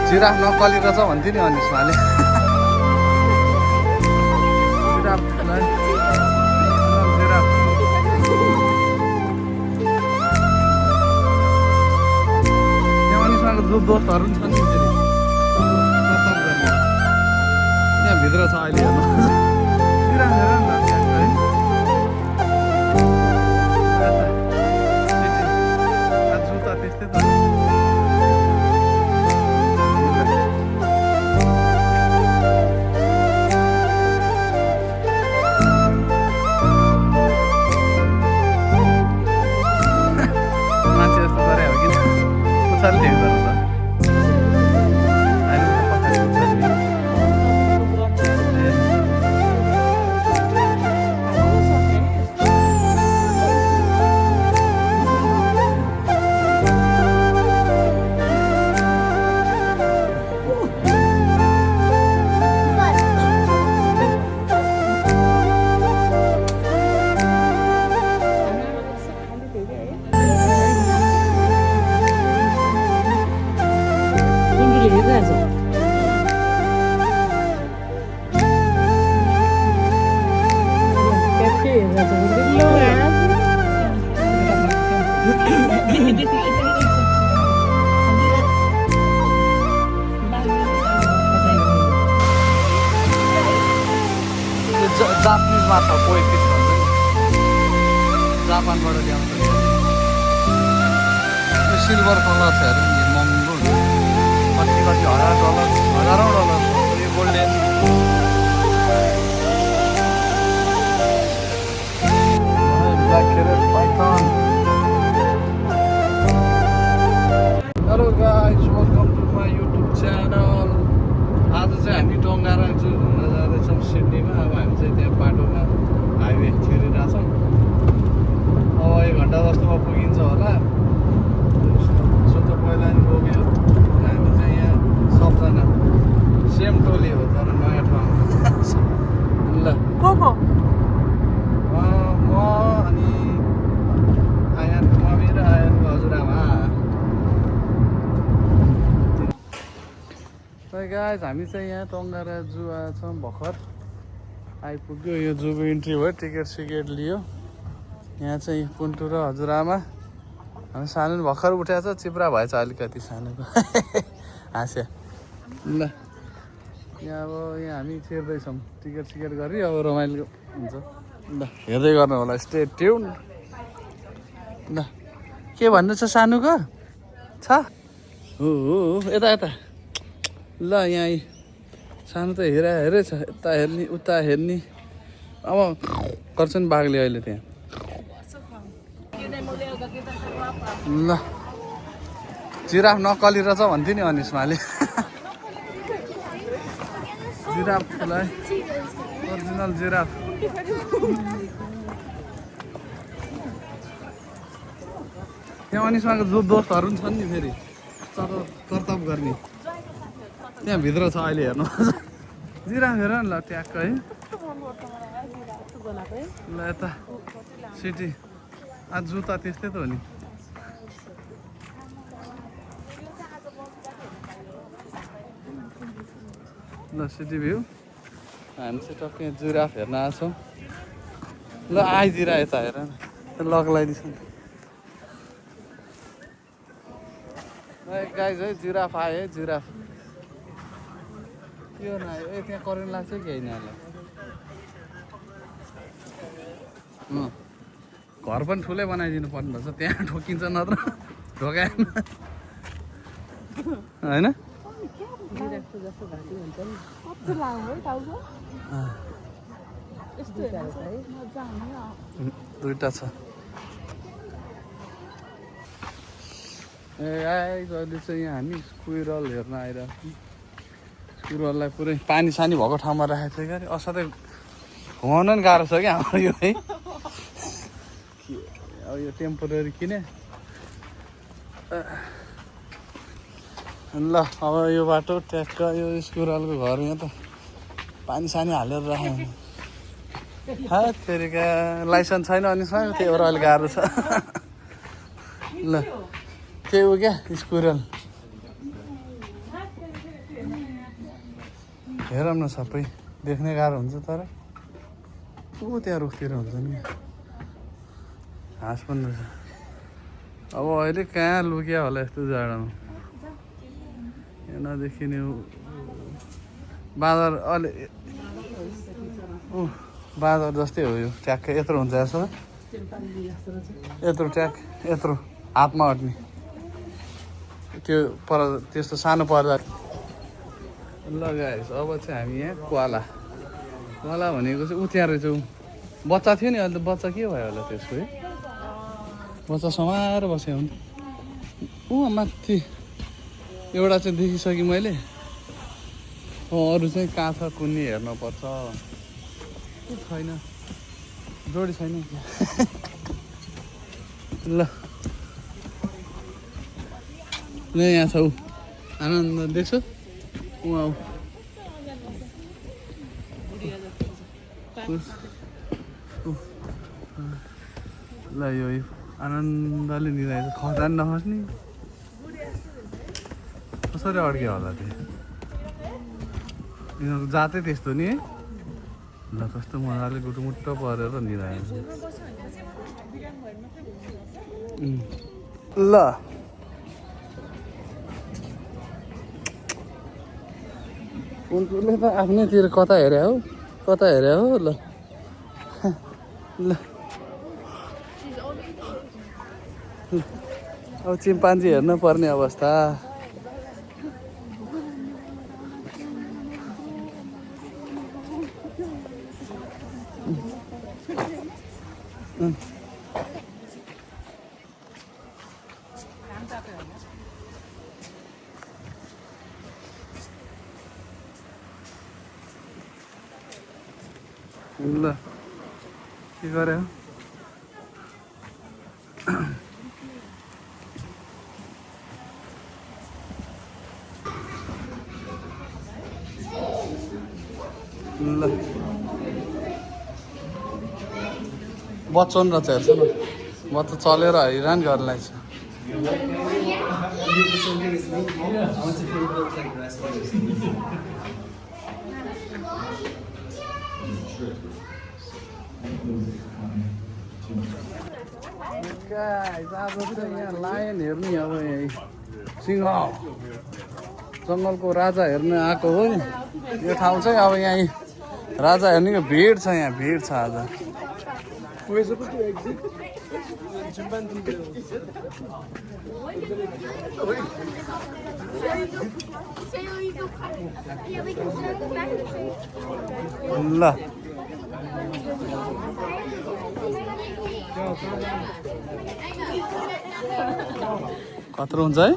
Giraffe नक्कली रहेछ भन्थ्यो नि अनिसमाले जिराफ जिराफ यहाँ अनिसमाको जो दोस्तहरू पनि छन् नि फेरि यहाँ भित्र छ अहिले हेर्नु जिराफ हेर न जुत्ता त्यस्तै त जापानिज माछा कोही फिस भन्छ नि जापानबाट ल्याउँछ यो सिल्भर कलर छ हेर्नु नि महँगो कति कति हजारौँ डलर यो golden hello guys welcome to my YouTube channel आज चाहिँ हामी टङ्गारा जु घुम्न जाँदैछौँ सिडनीमा अब हामी चाहिँ त्यहाँ बाटोमा हाइवे छिरिरहेछौँ अब 1 घन्टा जस्तोमा पुगिन्छ होला जो त पहिला नि पुग्यो हामी चाहिँ यहाँ सबजना सेम टोली हो तर नयाँ ठाउँ ल को म अनि आयानको मम्मी र आयानको हजुरआमा गाइस हामी चाहिँ यहाँ टङ्गारा जू आएछौँ भर्खर आइपुग्यो यो जूको इन्ट्री भयो टिकट सिकेट लियो यहाँ चाहिँ पुन्टु र हजुरआमा हामी सानो भर्खर उठेको छ चिप्रा भएछ अलिकति सानोको हाँस्यो ल यहाँ अब यहाँ हामी छिर्दैछौँ टिकट सिकेट गरी अब रमाइलो हुन्छ ल हेर्दै गर्नु होला स्टे ट्युन ल के भन्नु छ सानोको छ हो यता यता ल यहाँ सानो त हेरै छ यता हेर्ने उता हेर्ने अब गर्छ नि बाघले अहिले त्यहाँ ल जिराफ नक्कली रहेछ भन्थ्यो नि अनिसमाले जिराफलाई ओरिजिनल जिराफ त्यहाँ अनिसमाको जो दोस्तहरू पनि छन् नि फेरि करतब गर्ने त्यहाँ भित्र छ अहिले हेर्नु जिराफ हेर न ल ट्याक्क है ल यता सिटी आज जुत्ता त्यस्तै त हो नि ल सिटी भ्यू हामी चाहिँ टक्कै जिराफ हेर्न आएको छौँ ल आइदिएर यता हेर न लक लगाइदिन्छ गाइज है जिराफ आयो है जिराफ के गर्नु आयो ए त्यहाँ करेन्ट लाग्छ कि होइन घर पनि ठुलै बनाइदिनु पर्ने रहेछ त्यहाँ ठोकिन्छ नत्र ढोकाएन होइन दुईटा छ ए आइज अहिले चाहिँ यहाँ हामी स्क्विरल हेर्न आइरहेको स्क्विरललाई पुरै पानी सानी भएको ठाउँमा राखेको थियो क्या असाध्यै घुमाउन नि गाह्रो छ क्या हाम्रो यो है अब यो टेम्पोरेरी किने ल अब यो बाटो ट्याक्क यो स्क्विरलको घर यहाँ त पानी सानी हालेर राख्यो फेरिका लाइसेन्स छैन अनिसमा त्यही भएर अहिले गाह्रो छ ल त्यही हो क्या स्क्विरल हेरौँ न सबै देख्ने गाह्रो हुन्छ तर ऊ त्यहाँ रुखतिर हुन्छ नि घाँस पनि रहेछ अब अहिले कहाँ लुक्या होला यस्तो जाडोमा यहाँ नदेखिने बाँदर अलि बाँदर जस्तै हो यो ट्याक्कै यत्रो हुन्छ यसो यत्रो ट्याक यत्रो हातमा अट्ने त्यो पर त्यस्तो सानो पर्दा लगाएछ अब चाहिँ हामी यहाँ कोला भनेको चाहिँ उ त्यहाँ रहेछ बच्चा थियो नि अहिले त बच्चा के भयो होला त्यसको है बच्चा समाएर बस्यो भने ऊ माथि एउटा चाहिँ देखिसकेँ मैले अरू चाहिँ कहाँ छ कुन्नी हेर्नुपर्छ छैन जोडी छैन ल यहाँ छ ऊ आनन्द देख्छु ऊ ल यो आनन्दले निधाएछ खजान नखस्ने कसरी अड्क्यो होला त्यो यिनीहरूको जातै त्यस्तो नि है ल कस्तो मजाले गुटुमुट्ट परेर निधाएछ ल कुन्टुले त आफ्नैतिर कता हेरे हो ल ल अब चिम्पान्जी हेर्न पर्ने अवस्था ल के गर्यो ल बच्चन रहेछ हेर्छ न बच्चा चलेर हैरान गर्नलाई छ यहाँ लायन हेर्ने अब यहीँ सिंह जङ्गलको राजा हेर्न आएको हो नि यो ठाउँ चाहिँ अब यहीँ राजा हेर्नेको भिड छ यहाँ भिड छ आज ल कत्रो हुन्छ है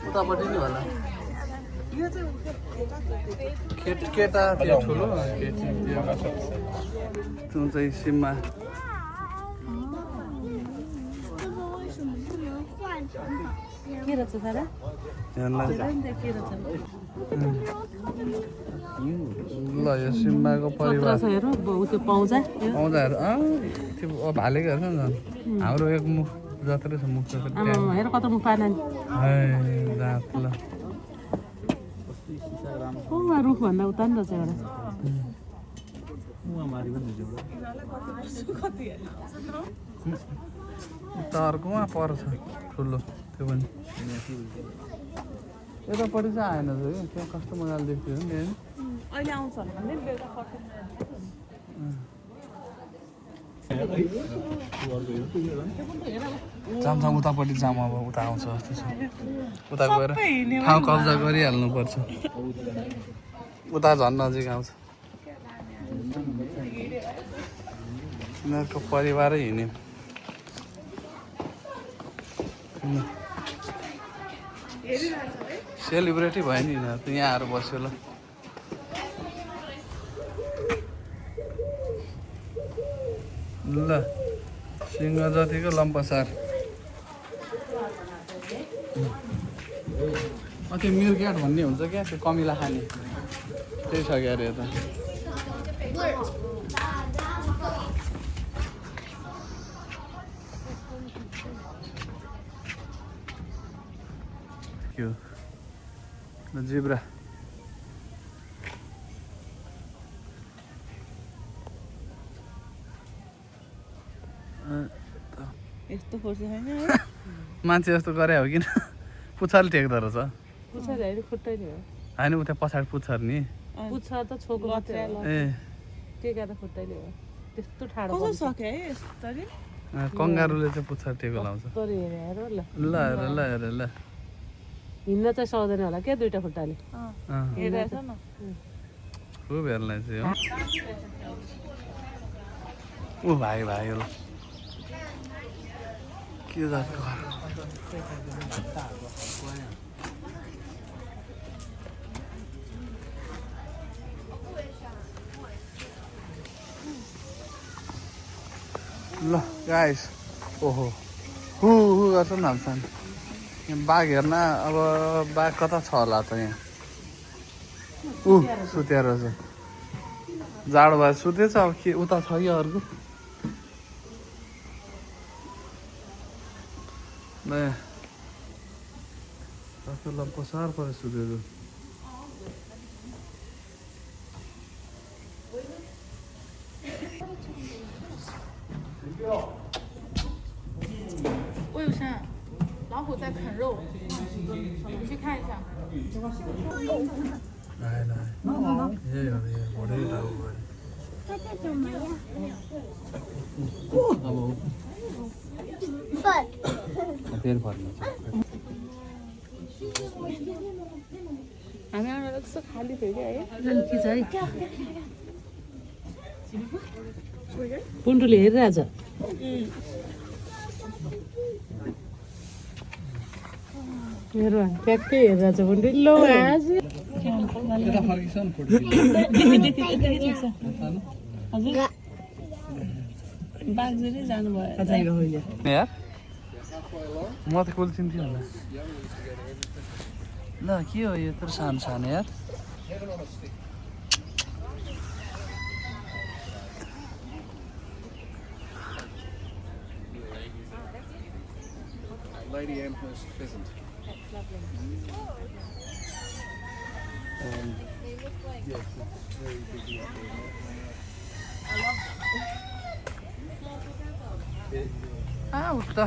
उतापट्टि नि होला केटा त्यो ठुलो केटी त्यो चाहिँ सिममा ल यो सिम्बाको परिवार पाउँदाहरू त्यो भालेको हेर्छ नि हाम्रो एक मुख जत्रै छ मुख ल रुख भन्दा उता नि रहेछ उता अर्कोमा पर्छ ठुलो त्यो पनि यतापट्टि चाहिँ आएन त्यो त्यहाँ कस्तो मजाले देख्थ्यो नि अहिले आउँछ जाम उतापट्टि जाम अब उता आउँछ जस्तो छ उता गएर ठाउँ कब्जा गरिहाल्नुपर्छ उता झन् नजिक आउँछ यिनीहरूको परिवारै हिँड्यो सेलिब्रेटी भयो नि यिनीहरू त यहाँ आएर बस्यो ल ल सिंह जतिको लम्पसार त्यो मिर्क्याट भन्ने हुन्छ क्या त्यो कमिला खाने त्यही छ क्या अरे यता you. The zebra. यस्तो खोर्सी छैन है मान्छे जस्तो गरे हो किन पुच्छर टेक्दो रहेछ पुच्छर हैन खुट्टै नि हो होइन उता पछाडि पुच्छर नि पुच्छर त छोको मात्रै हो ए टेका त खुट्टैले हो त्यस्तो ठाडो कसो सक्यो है यसरी कङ्गारुले चाहिँ पुच्छर टेको लाउँछ तरी हेर ल ल हेर ल हेर ल हिँड्न चाहिँ सक्दैन होला क्या दुईटा खुट्टाले हेरेछ न खुब हेर्न चाहिँ हो ऊ भाग्यो भाग्यो ल के जातको ल गाइस ओहो हु हु गर्छ नि हाल्छन् यहाँ बाघ हेर्न अब बाघ कता छ होला त यहाँ सुतेर रहेछ जाडो भएर सुतेछ अब के उता छ कि अर्को नयाँ पसार परेर सुतेको我有山，老虎在啃肉，你去看一下。 来来，也有的，我这个我。这叫什么呀？अब笨。 फेरि फर्नु हामी आएर कस्तो खाली थियो क्या है के छ है पुन्टुले हेरिरहेछ हेर ट्याक्कै हेरिरहेछ पुन्टु लो आज यता फर्किन्छ नि फोटो हजुर बागजुरी जानुभयो यार म त कसले चिन्थ्यो होला ल के हो यो यत्रो सानो सानो यार Lady Amherst pheasant. Yes, it's very big. उता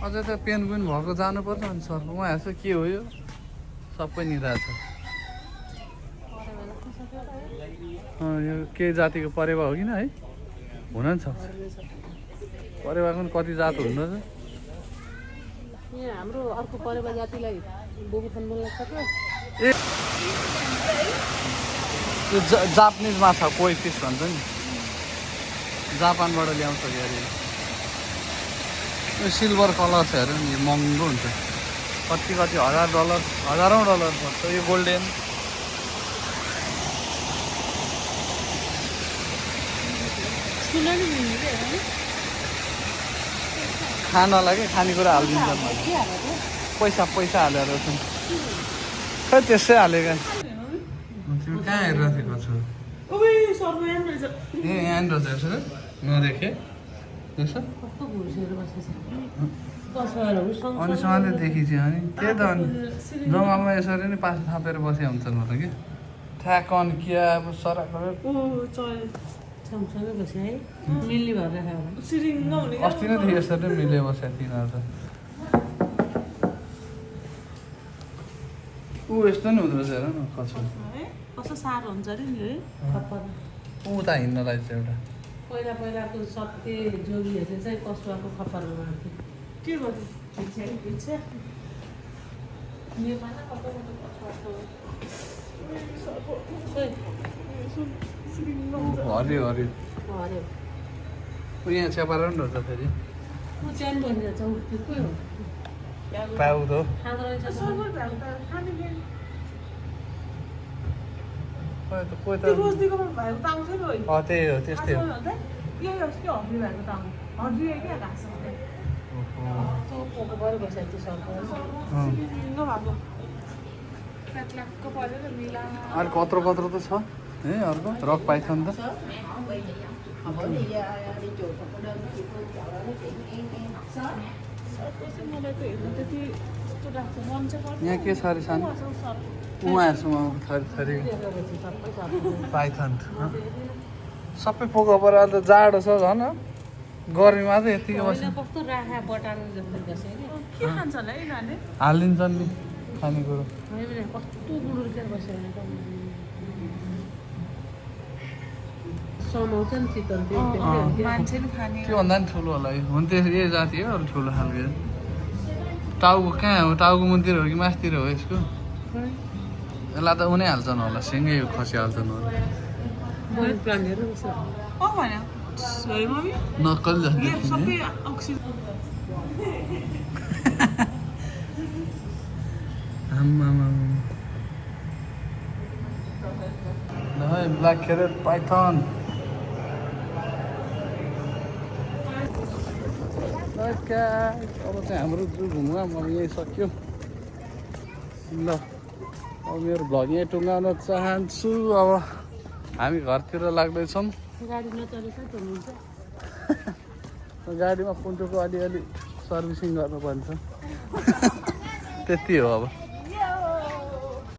अझै त पेन्गुइन भएको जानुपर्छ अनि सर उहाँ हेर्छ के हो यो सबै निराछ यो के जातिको परेवा हो किन है हुन नि सक्छ परेवाको पनि कति जात हुँदो रहेछ यहाँ हाम्रो अर्को परेवा जातिलाई बोबी खान मन लाग्छ ए त्यो जापानिज माछा कोही फिस भन्छ नि जापानबाट ल्याउँछ कि अरे यो सिल्भर कलर छ हेर नि यो महँगो हुन्छ कति कति $1000 हजारौँ डलर पर्छ यो गोल्डेन खानालाई के खानेकुरा हालिदिन्छ पैसा पैसा हालेर चाहिँ खै त्यसै हालेको तिमी कहाँ हेरिरहेको छु ओइ सर्वयान रहेछ ए यहाँ रहेछ हेर्छ नदेखेँ देख्छ कस्तो घुर्सेर बसेछ कसोहरू अनि सँगै देखिन्छ अनि त्यही त अनि जङ्गलमा यसरी नै पास थापेर बसे हुन्छन् होला कि ठ्याक अनि के अब सराक ओ चल सँगसँगै बस्यो है मिल्ने भएर राखेको होला सिरिङ्ग हुने अस्ति नै थियो यसरी मिले बस्यो तिनीहरू त ऊ यस्तो नि हुँदो रहेछ हेर न कस्तो है कस्तो साह्रो हुन्छ अरे नि है खप्पर उता हिँड्नलाई चाहिँ एउटा पहिला पहिलाको सत्य जोगीहरूले चाहिँ कसुवाको खप्परमा मार्थ्यो के गर्नु इच्छा इच्छा नेपालमा कस्तो कस्तो सिरिङ्ग हुन्छ हरियो हरियो अरे ऊ यहाँ छेपाएर पनि रहेछ फेरि ऊ च्यान बनिरहेछ ऊ त्यो कोही हो पाउँदो खाँदो रहेछ सर्वर भ्याउ त खाने कोही त त्यो रोजनीको भएको ताङ छ नि है त्यही हो त्यस्तै हो यही होस् कि हड्डी भएको ताङ हड्डी क्या घाँस त्यो पोको भएर बसेको त्यो सर्प सिरिङ्ग भएको प्याटलाकको परेर मिला अलिक कत्रो कत्रो त छ है अर्को रक पाइथन त मलाई त हेर्नु त्यति यहाँ के छ अरे सानो उहाँहरूसँग थरी थरी पाइथन सबै पोको परेर त जाडो छ झन् गर्मीमा चाहिँ यतिकै बस्छ कस्तो राखा बटाल्नु जस्तो बस्यो के खान्छ होला है यिनीहरूले हालिदिन्छन् नि खानेकुरो नि कस्तो गुडुर्केर बस्यो समाउँछ नि चिकन मान्छेले खाने त्योभन्दा नि ठुलो होला यो हुन त्यो यही जाति हो अरू ठुलो खालको टाउको कहाँ हो टाउको मुनतिर हो कि मासतिर हो यसको यसलाई त उनी हाल्छन् होला सिँगै खसी हाल्छन् होला प्राणीहरू भन्यो है मम्मी नक्कली झन् सबै अक्सिजन ब्ल्याक क्यारेट पाइथन अब चाहिँ हाम्रो जू घुम्न अब यहीँ सक्यो ल अब मेरो भ्लग यहीँ टुङ्गाउन चाहन्छु अब हामी घरतिर लाग्दैछौँ गाडी नचलेको हुन्छ गाडीमा पुन्टुको अलिअलि सर्भिसिङ गर्नुपर्छ त्यति हो अब